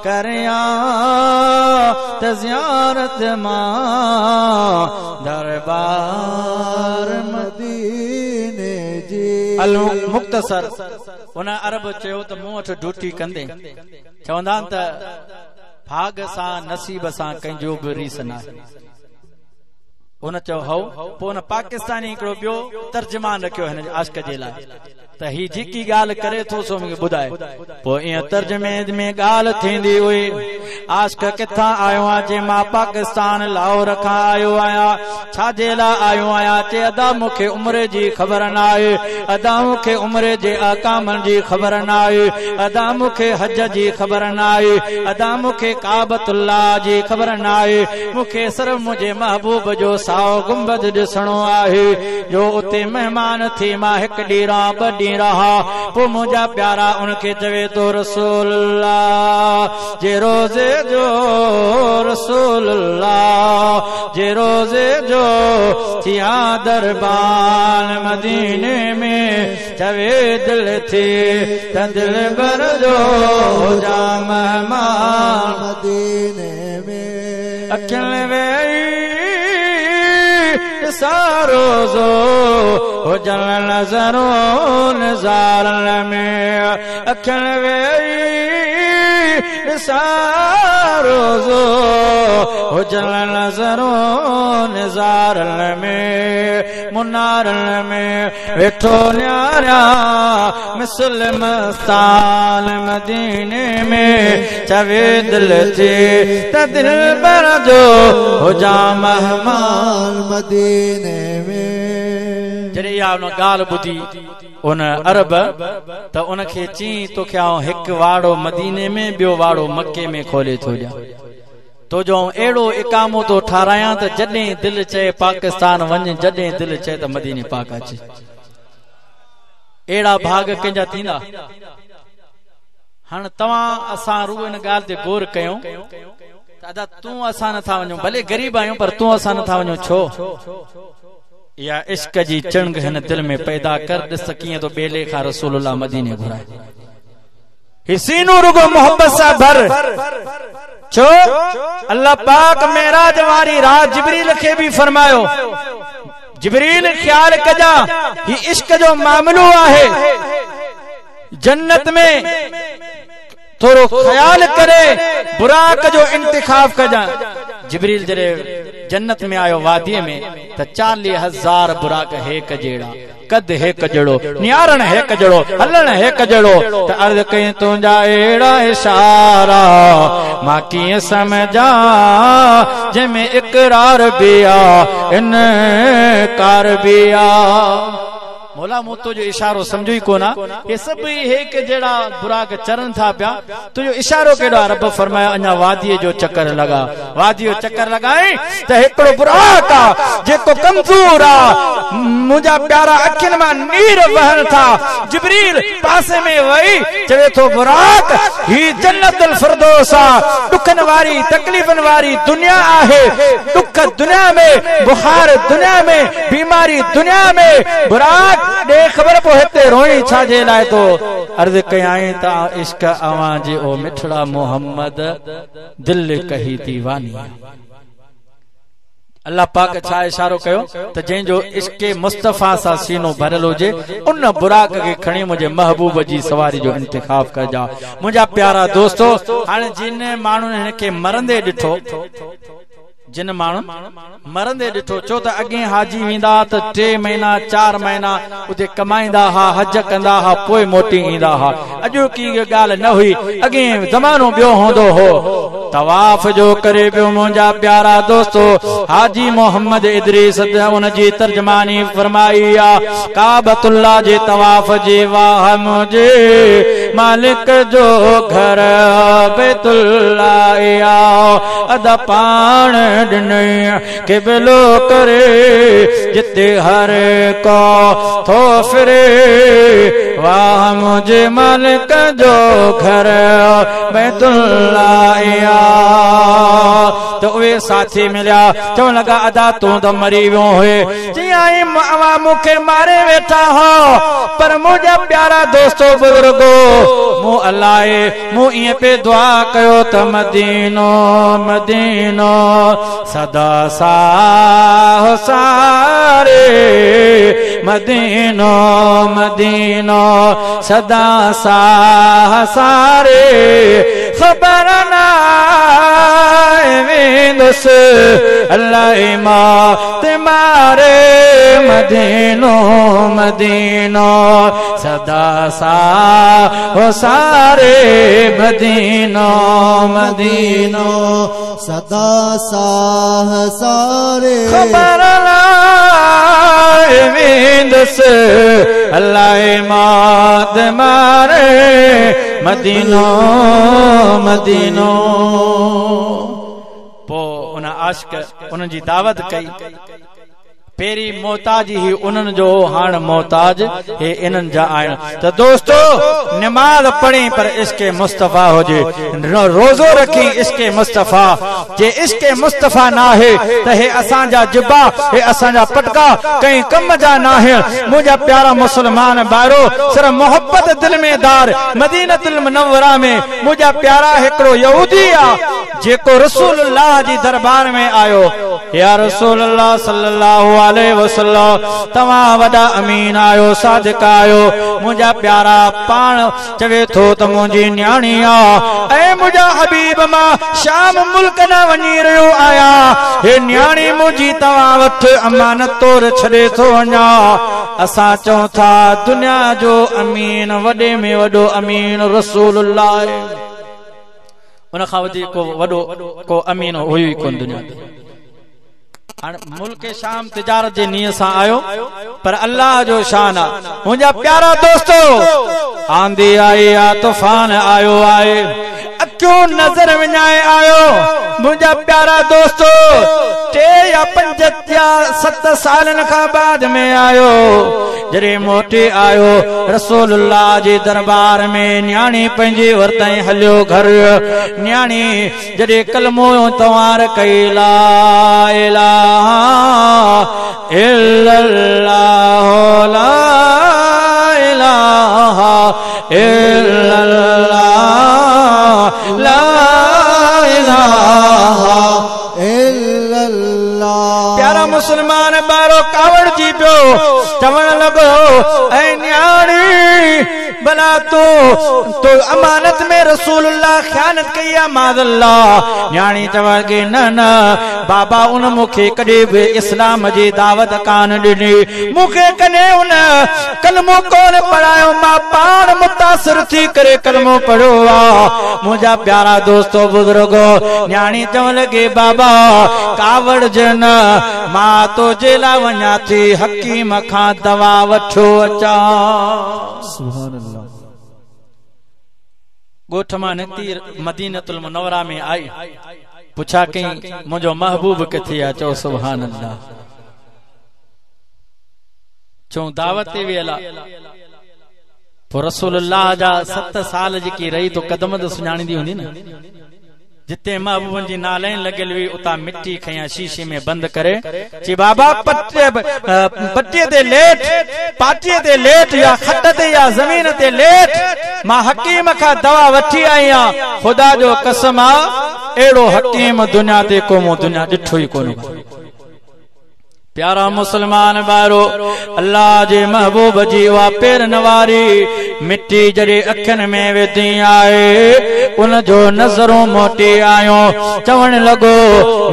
ڪريان ته زيارت مان دربار مديني جي. المختصر ان عرب چيو ته مون وٽ ڊيوٽي ڪندين. چوندا آهن ته ڀاڳ سان نصيب سان ڪنهن جو به ريس ناهي. ان چيو هائو. پوء ان پاڪستاني هڪڙو ٻيو ترجمان رکيو هن عاشق جي لاء ته هي جيڪي ڳالهه ڪري ٿو سو مونکي ٻڌائي. پوء ائين ترجمي ۾ ڳالهه ٿيندي هئي. عاشق ڪٿان آيو آهين؟ چي مان پاڪستان لاهور کان آيو آهيان. ڇا جي لاء آيو آهيان؟ چي ادا مون کي عمري جي خبر ناهي، ادا مون کي عمري جي احڪامن جي خبر ناهي، ادا مون کي حج جي خبر ناهي، ادا مون کي ڪعبة الله جي خبر ناهي، مون کي صرف منهنجي محبوب جو سائو گنبذ ڏسڻو آهي، جو اتي مهمان ٿي مان هڪ ڏينهن رهان ٻه ڏينهن رهان. پوء منهنجا پيارا ان کي چوي ٿو رسول الله جي روضي جو، رسول الله جي روضي جو ٿيان دربان مديني ۾، چوي دل ٿي ته دلبر جو هجان مهمان مديني ۾. اکين ويهي ڏسان روضو، هجن نظرون نظارن ۾، اکين ويهي ڏسان روضو، هجن نظرون نظارن ۾، منارن ۾ ويٺو نهاريان مثل مستان مديني ۾، چوي دل ٿي ته دلبر جو هجان مهمان مديني ۾. جڏهن اها ان ڳالهه ٻڌي ان عرب ته ان کي چيائين توکي آئون هڪ واڙو مديني ۾ ٻيو واڙو مڪي ۾ کولي ٿو ڏيان. تو جو آئون اهڙو اقامو ٿو ٺارايان ته جڏهن دل چئي پاڪستان وڃ، جڏهن دل چئي ته مديني پاڪ اچ. اهڙا ڀاڳ ڪنهن جا ٿيندا؟ هاڻ توهان اسان رڳو ان ڳالهه تي غور ڪيون ته ادا تون اسان نٿا وڃون، ڀلي غريب آهيون پر تون اسان نٿا وڃون ڇو؟ اها عشق جي چڻگ هن دل ۾ پيدا ڪر، ڏس ته ڪيئن ٿو ٻيلي کان رسول الله مديني گهرائي. هي سينو رڳو محبت سان ڀر، ڇو الله پاڪ معراج واري رات جبريل کي به فرمايو، جبريل خيال ڪجان هي عشق جو معاملو آهي، جنت ۾ ٿورو خيال ڪري براق جو انتخاب ڪجان. جبريل جڏهن جنت ۾ آيو وادي ۾ ته 40000 براق هيڪ جهڙا، قد هيڪ جهڙو، نهارڻ هيڪ جهڙو، هلڻ هيڪ جهڙو، ته عرض ڪيائين تنهنجا اهڙا اشارا مان ڪيئن سمجهان، جنهن ۾ اقرار به آ انڪار به آ. مولا مون تنهنجو اشارو سمجهيو ئي ڪونه، هي سڀئي هيڪ جهڙا براق چرن ٿا پيا، تنهنجو اشارو ڪهڙو آ؟ رب فرمايو اڃا واديء جو چڪر لڳا. واديء جو چڪر لڳائين ته هڪڙو براق آ جيڪو ڪمزور آ، منهنجا پيارا اکين مان نير وهن ٿا، جبريل پاسي ۾ ويهي چوي ٿو براق هي جنت الفردوس آ، ڏکن واري تڪليفن واري دنيا آهي، ڏک دنيا ۾، بخار دنيا ۾، بيماري دنيا ۾، براق ڏي خبر پوء هتي روئين ڇا جي لاء ٿو؟ عرض ڪيائين ته عشق اوهان جي او مٺڙا محمد دل ڪهي ديواني آ. الله پاڪ ڇا اشارو ڪيو ته جنهن جو عشق مصطفيٰ سان سينو ڀريل هجي ان براق کي کڻي منهنجي محبوب جي سواري جو انتخاب ڪجا. منهنجا پيارا دوستو هاڻي جن ماڻهن هن کي مرندي ڏٺو، جن ماڻهن مرندي ڏٺو، ڇو ته اڳئين حاجي ويندا ها ته 3 مهينا 4 مهينا اتي ڪمائيندا ها، حج ڪندا ها، پوء موٽي ايندا ها. اڄوڪي اها ڳالهه نه هئي، اڳئين زمانو ٻيو هوندو هو. طواف جو ڪري پيو منهنجا پيارا دوستو، حاجي محمد ادريس ان جي ترجماني فرمائي آ، ڪعبة الله جي طواف جي واهه منهنجي مالڪ جو گهر بيت الله آ. ادا پاڻ ڏنئي قبلو ڪري، جتي هر ڪو ٿو ڦري، واهه منهنجي مالڪ جو گهر بيت الله آ. ته اهي ساٿي مليا، چوڻ لڳا ادا تون ته مري ويو هئي. چيائين اوهان مون کي ماري ويٺا هئو، پر منهنجا پيارا دوستو بزرگو، مون الائي مون ائين پئي دعا ڪيو ته مدينو مدينو سدا ساهه ساري، مدينو مدينو سدا ساهه ساري، خبر ناهي ويندس الائي موت ماري، مدينو مدينو سدا ساهه ساري، مدينو مدينو سدا ساهه ساري، خبر ناهي ويندس الائي موت ماري، مدينو مدينو. پوء ان عاشق انهن جي دعوت ڪئي. پهرين محتاج هي انهن جو هو، هاڻ محتاج هي انهن جا آهن. ته دوستو نماز پڙهين پر عشق مصطفيٰ هجي، روزو رکين عشق مصطفيٰ، جي عشق مصطفيٰ ناهي ته هي اسان جا جبا، هي اسان جا پٽڪا ڪنهن ڪم جا ناهن. منهنجا پيارا مسلمان ڀائرو، صرف محبت دل ۾ دار، مدينة المنوره ۾ منهنجا پيارا هڪڙو يهودي آ جيڪو رسول الله جي دربار ۾ آيو، يا رسول الله صلي الله عليه وسلم توهان وڏا امين آهيو، صادق آهيو، منهنجا پيارا پاڻ چوي ٿو ته منهنجي نياڻي آ، اي منهنجا حبيب مان شام ملڪ ڏانهن وڃي رهيو آهيان، هي نياڻي منهنجي توهان وٽ امانت طور ڇڏي ٿو وڃان. اسان چئون ٿا دنيا جو امين وڏي ۾ وڏو امين رسول الله آهي، ان کان وڌيڪ ڪو وڏو ڪو امين هيو ئي ڪونه دنيا تي. هاڻ ملڪ شام تجارت جي نيت سان آيو، پر الله جو شان آ منهنجا پيارا دوستو، آنڌي آئي آ، طوفان آيو آهي، अखियूं नज़र विञाए आयो। मुंहिंजा प्यारा दोस्तो, 3 या 5 या 7 सालनि खां बाद में आयो। जॾहिं मोटी आयो रसूलुल्लाह जे दरबार में, नियाणी पंहिंजी वरिताई हलियो घर। नियाणी जॾहिं कलमो तवार कई, ला इलाहा इल्लल्लाह, ला इलाहा इल्लल्लाह, ला इलाहा इल्लल्लाह। प्यारा मुसलमान ॿारो कावड़जी पियो, चवण लॻो, ऐ नियाणी, भला तो अमानत में रसूलुल्लाह ख़यानत कई आहे, माज़ल्लाह। नियाणी चवण लॻी, न न बाबा, उन मूंखे कॾहिं बि इस्लाम जी दावत कान ॾिनी, मूंखे कॾहिं उन कलमो कोन पढ़ायो, मां पाण मुतासिर थी करे कलमो पढ़ियो आहे। मुंहिंजा प्यारा दोस्तो बुज़ुर्गो, नियाणी चवण लॻी, बाबा कावड़ज न, मां तुंहिंजे लाइ वञा थी हकीम खां दवा वठो अचां। सुभान अल्लाह। ॻोठ मां निकिती मदीनतुल मुनव्वरा में आई, पुछा कई मुंहिंजो महबूब किथे आहे? चओ सुभान अल्लाह। चऊं दावत ते वियल आहे। पोइ रसूलुल्लाह जा 7 साल जेकी रही तो कदम त सुञाणींदी हूंदी न, जिते महबूबनि जी नालनि लॻियल हुई उतां मिट्टी खयां शीशे में बंद करे, चई बाबा पटीअ ते लेट, पाटीअ ते लेट या खट ते या ज़मीन ते लेट, मां हकीम खां दवा वठी आई आहियां, ख़ुदा जो कसम आहे अहिड़ो हकीम दुनिया ते को मूं दुनिया ॾिठो ई कोन। प्यारा मुसलमान ॿारो, अल्लाह जे महबूब जी उहा पेरनि वारी मिट्टी जॾहिं अखियुनि में विधी आहे, उन जो नज़रूं मोटी आयो। चवण लॻो,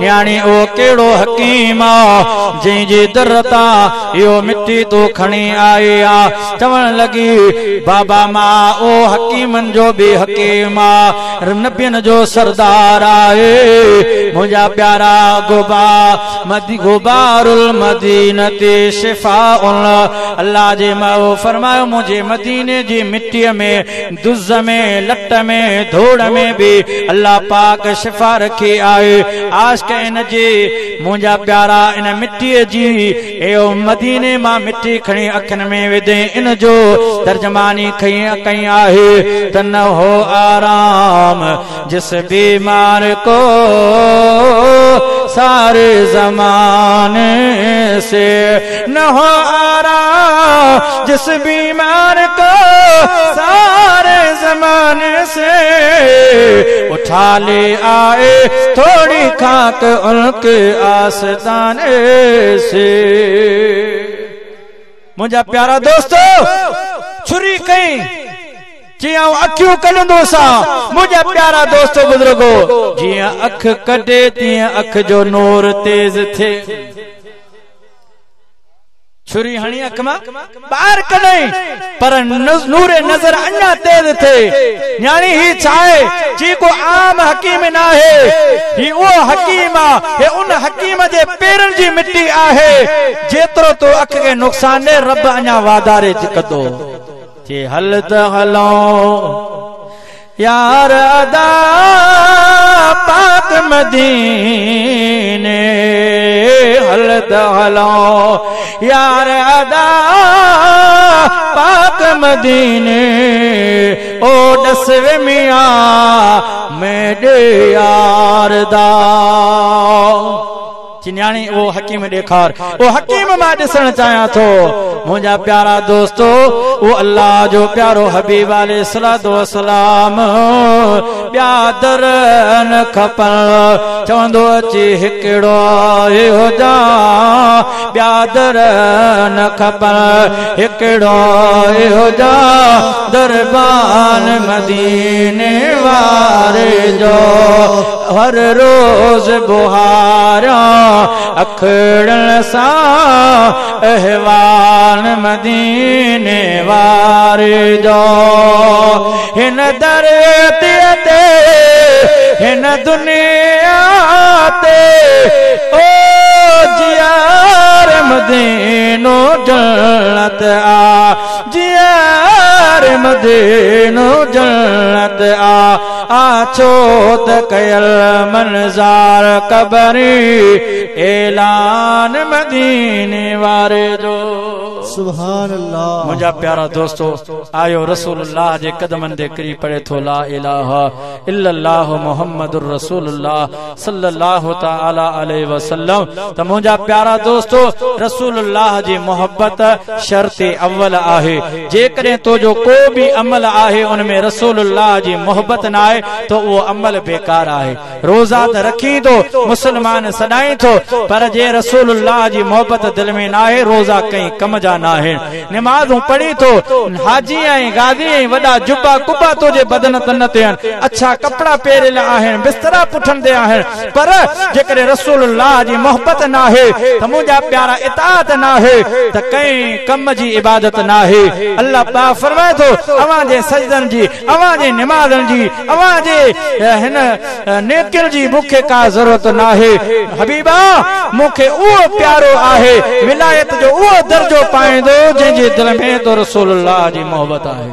नियाणी उहो कहिड़ो हकीम आहे जंहिंजी दर तां इहो मिट्टी तूं खणी आई आहे? चवण लॻी, बाबा मां उहो हकीमनि जो बि हकीम आहे, नबियुनि जो सरदार आहे। मुंहिंजा प्यारा गुबारुल मदीनते शिफाउन, अल्लाह जे महबूब फरमायो, मुंहिंजे मदीने जी मिट्टीअ में, दुज़ में, लट में, धूड़ में बि अल्लाह पाक शिफा रखी आहे। आशिक इन जी मुंहिंजा प्यारा इन मिट्टीअ जी इहो मदीने मां मिट्टी खणी अखियुनि में विधे, इन जो तर्जमानी कई आहे त न हो आराम जिस बीमार को सारे ज़माने से, न हो आराम जिस बीमार को सारे ज़माने से, उठा ले आए थोड़ी खाक उनके आस्ताने से। मुंहिंजा प्यारा दोस्तो, छुरी कई जीअं आउं अखियूं कढंदोसां। मुंहिंजा प्यारा दोस्तो बुज़ुर्गो, जीअं अख कढे तीअं अख जो नूर तेज़ थिए। छुरी हणी अख मां ॿाहिरि कढई, पर नूर नज़र अञा तेज़ थिए। नियाणी ही छा आहे? जेको आम हकीम न आहे, ही उहो हकीम आहे, हे उन हकीम जे पेरनि जी मिट्टी आहे। जेतिरो तो अख खे नुक़सान ॾे, रब अञा वाधारे कंदो। चे हल त हलूं यार अदा पाक मदीने, हल त हलूं यार अदा पाक मदीने, ओ ॾस वे मियां मेॾे यार दा। चिन्याणी उहो हकीम ॾेखार, उहो हकीम मां ॾिसण चाहियां थो। मुंहिंजा प्यारा दोस्तो, उहो अल्लाह जो प्यारो हबीब अलैहिस्सलातु वस्सलाम, ॿिया दर न खपनि, चवंदो अची हिकिड़ो हुजां, ॿिया दर न खपनि, हिकिड़ो हुजां दरबान मदीने वारे जो, हर रोज़ बुहारा अखड़न सां अहवान मदीने वारे जो। हिन दर ते हिन दुनिया ते ओ जियार मदीनो जन्नत आ, जियार مدينو جنت آ، آ ڇو ته ڪيل منظار قبري اعلان مديني واري جو. سبحان الله. منهنجا پيارا دوستو، آيو رسول الله جي قدمن تي ڪري پڙهي ٿو لا اله الا الله محمد رسول الله صلي الله تعالي عليه وسلم. ته منهنجا پيارا دوستو، رسول الله جي محبت شرط اول آهي. جيڪڏهن تو جو ڪو به عمل آهي ان ۾ رسول الله جي محبت نه آهي ته اهو عمل بيڪار آهي. روزا ته رکين ٿو، مسلمان سڏائين ٿو، پر جي رسول الله جي محبت دل ۾ نه آهي، روزا ڪنهن ڪم جا نه آهن. نمازون پڙهين ٿو، حاجي ۽ غازي ۽ وڏا جبا قبا تنهنجي بدن تن تي آهن، اڇا ڪپڙا پهريل آهن، بسترا پٺن تي آهن، پر جيڪڏهن رسول الله جي محبت نه آهي ته منهنجا پيارا اطاعت نه آهي ته ڪنهن ڪم جي عبادت نه آهي. الله پاڪ فرمائي ٿو، اوهان جي سجدن جي، اوهان جي نمازن جي، اوهان جي هن نيڪين جي مون کي ڪا ضرورت ناهي. حبيبا! مون کي اهو پيارو آهي، ولايت جو اهو درجو پائيندو جنهن جي دل ۾ تو رسول الله جي محبت آهي،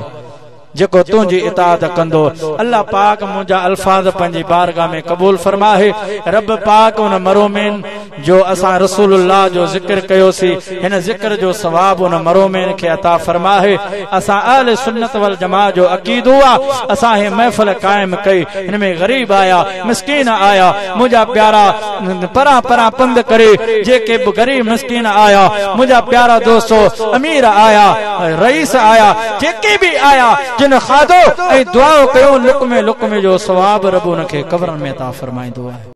جيڪو تنهنجي اطاعت ڪندو. الله پاڪ منهنجا الفاظ پنهنجي بارگاهه ۾ قبول فرمائي. رب پاڪ ان مرحومين جو اسان رسول الله جو ذڪر ڪيوسي، هن ذڪر جو ثواب ان مرحومين کي عطا فرمائي. اسان اهل سنت والجماعت جو عقيدو آ، اسان هي محفل قائم ڪئي، هن ۾ غريب آيا، مسڪين آيا، منهنجا پيارا پران پران پنڌ ڪري جيڪي به غريب مسڪين آيا، منهنجا پيارا دوستو امير آيا، رئيس آيا، جيڪي به آيا جن کاڌو ۽ دعائون ڪيون، لقمي لقمي جو ثواب رب ان کي قبرن ۾ عطا فرمائيندو آهي.